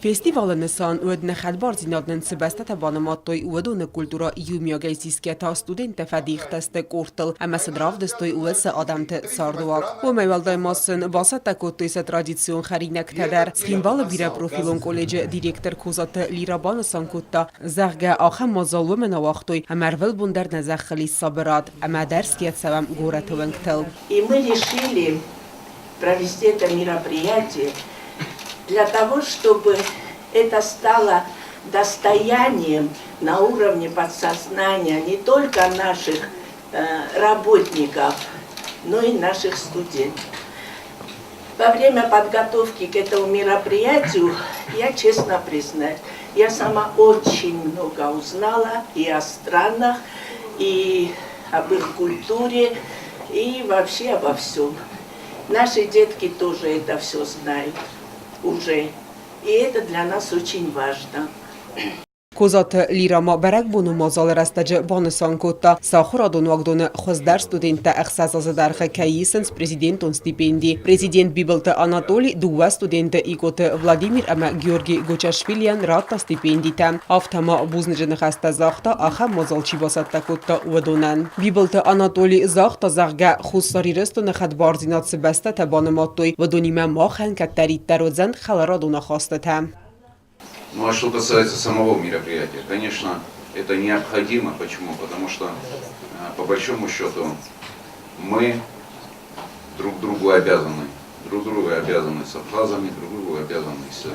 Фестивалы нысан уыд, нӕ хӕдбардзинад нын цы бӕстӕтӕ банымадтой, уыдоны культурӕ иумиагӕй сисгӕ та студенттӕ фӕдихтӕ сты къордтыл ӕмӕ сын равдыстой уыцы адӕмты цардуаг. Уымӕй уӕлдай ма сын бацӕттӕ кодтой сӕ традицион хӕринӕгтӕ дӕр. Цхинвалы бирӕпрофилон колледжы директор Козаты Лира банысан кодта, зӕгъгӕ, ахӕм мадзал уымӕн ауагътой, ӕмӕ ӕрвылбон дӕр нӕ зӕххыл ис сабырад ӕмӕ ӕдӕрсгӕ цӕуӕм горӕты уӕнгтыл. И мы решили провести это мероприятие для того, чтобы это стало достоянием на уровне подсознания не только наших работников, но и наших студентов. Во время подготовки к этому мероприятию, я честно признаюсь, я сама очень много узнала и о странах, и об их культуре, и вообще обо всем. Наши детки тоже это все знают уже. И это для нас очень важно. Козаты Лира ма бӕрӕгбоны мадзалы рӕстӕджы банысан кодта, сӕ ахуырадон уагдоны хуыздӕр студенттӕ ӕхсӕз азы дӕргъы кӕй исынц президентон стипенди. Президент Бибылты Анатоли дыууӕ студенты Икъоты Владимир ӕмӕ Георгий Гочашвилийӕн радта стипендитӕ. Афтӕ ма бузныджы ныхӕстӕ загъта, ахӕм мадзал чи бацӕттӕ кодта, уыдонӕн. Бибылты Анатоли загъта, зӕгъгӕ, Хуссар Ирыстоны хӕдбардзинад цы бӕстӕтӕ банымадтой, уыдонимӕ махӕн кӕддӕриддӕр уыдзӕн хӕларадон ахастытӕ. Ну а что касается самого мероприятия, конечно, это необходимо. Почему? Потому что, по большому счету, мы друг другу обязаны. Друг другу обязаны с абхазами, друг другу обязаны с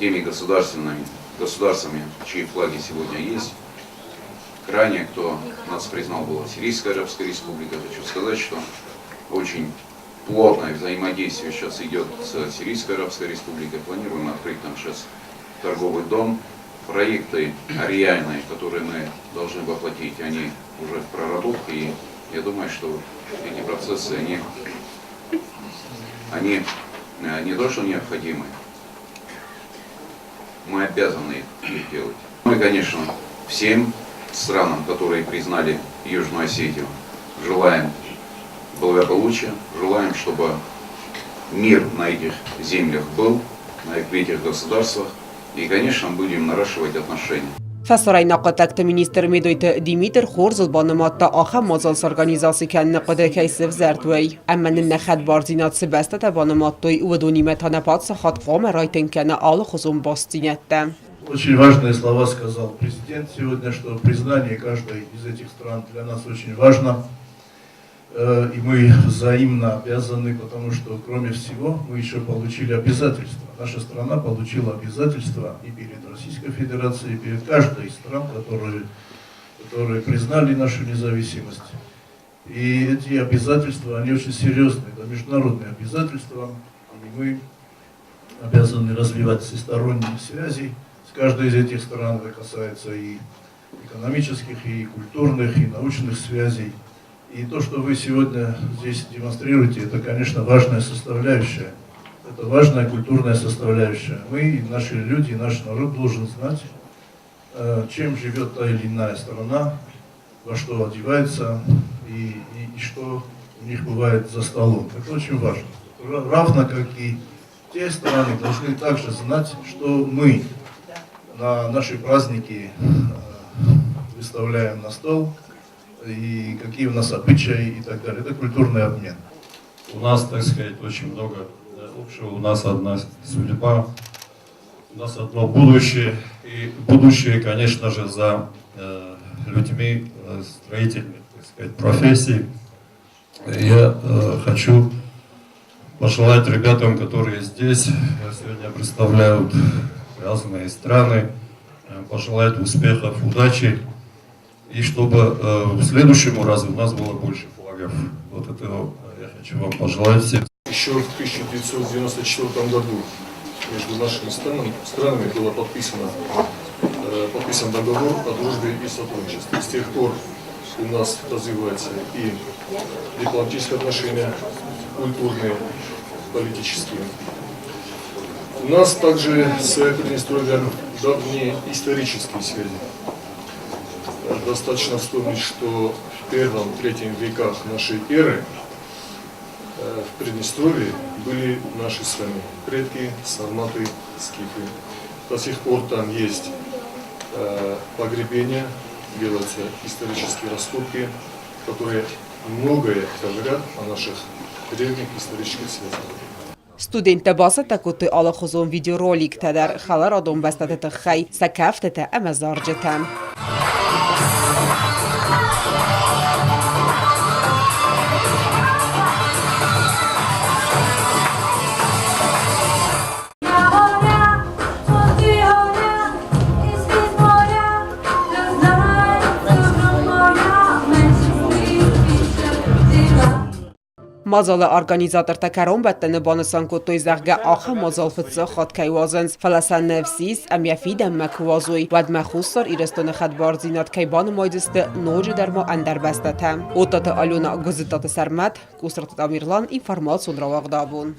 теми государственными, государствами, чьи флаги сегодня есть. Ранее, кто нас признал, была Сирийская Арабская Республика. Хочу сказать, что очень плотное взаимодействие сейчас идет с Сирийской Арабской Республикой. Планируем открыть там сейчас торговый дом. Проекты реальные, которые мы должны воплотить, они уже в проработке. И я думаю, что эти процессы, они не то что необходимы, мы обязаны их делать. Мы, конечно, всем странам, которые признали Южную Осетию, желаем благополучия, желаем, чтобы мир на этих землях был, на этих государствах, и, конечно, будем наращивать отношения. Фӕсарӕйнаг хъуыддӕгты министр Медойты Димитр хорзыл банымадта ахӕм мадзал сорганизаци кӕныны хъуыды кӕй сывзӕрд, уый. Ӕмӕ нын нӕ хӕдбардзинад цы бӕстӕтӕ банымадтой, уыдонимӕ та нӕ паддзахад хъуамӕ райтынг кӕна алыхуызон бастдзинӕдтӕ. Очень важные слова сказал президент сегодня, что признание каждой из этих стран для нас очень важно. И мы взаимно обязаны, потому что, кроме всего, мы еще получили обязательства. Наша страна получила обязательства и перед Российской Федерацией, и перед каждой из стран, которые признали нашу независимость. И эти обязательства, они очень серьезные, это международные обязательства, и мы обязаны развивать всесторонние связи с каждой из этих стран, это касается и экономических, и культурных, и научных связей. И то, что вы сегодня здесь демонстрируете, это, конечно, важная составляющая. Это важная культурная составляющая. Мы, наши люди, наш народ должен знать, чем живет та или иная страна, во что одевается и что у них бывает за столом. Это очень важно. Равно как и те страны должны также знать, что мы на наши праздники выставляем на стол, и какие у нас обычаи и так далее. Это культурный обмен. У нас, так сказать, очень много общего. У нас одна судьба, у нас одно будущее. И будущее, конечно же, за людьми строительных, так сказать, профессий. Я хочу пожелать ребятам, которые здесь сегодня представляют разные страны, пожелать успехов, удачи. И чтобы в следующем разу у нас было больше флагов. Вот это я хочу вам пожелать всем. Еще в 1994 году между нашими странами было подписан договор о дружбе и сотрудничестве. С тех пор у нас развиваются и дипломатические отношения, культурные, политические. У нас также с Приднестровьем давние исторические связи. Достаточно вспомнить, что в первом-третьем веках нашей эры в Приднестровье Были наши с вами предки, сарматы, скифы. До сих пор там есть погребения, делаются исторические раскопки, которые многое говорят о наших древних исторических связях. Студенттӕ бацӕттӕ кодтой алыхуызон видеороликтӕ дӕр хӕларадон бӕстӕты тыххӕй, сӕ кӕфтытӕ ӕмӕ зарджытӕ. Мадзалы организатортӕ кӕронбӕттӕны банысан кодтой, зӕгъгӕ, ахӕм мадзал фыццаг хатт кӕй уадзынц, фӕлӕ сӕ ныфс ис, ӕмӕ фидӕнмӕ куы уадзой, уӕдмӕ Хуссар Ирыстоны хӕдбардзинад кӕй банымайдзысты ноджыдӕр ма ӕндӕр бӕстӕтӕ. Оттаты Алена, Гуызыттаты Сӕрмӕт, Къусраты Тамерлан, информацион рауагъдабон.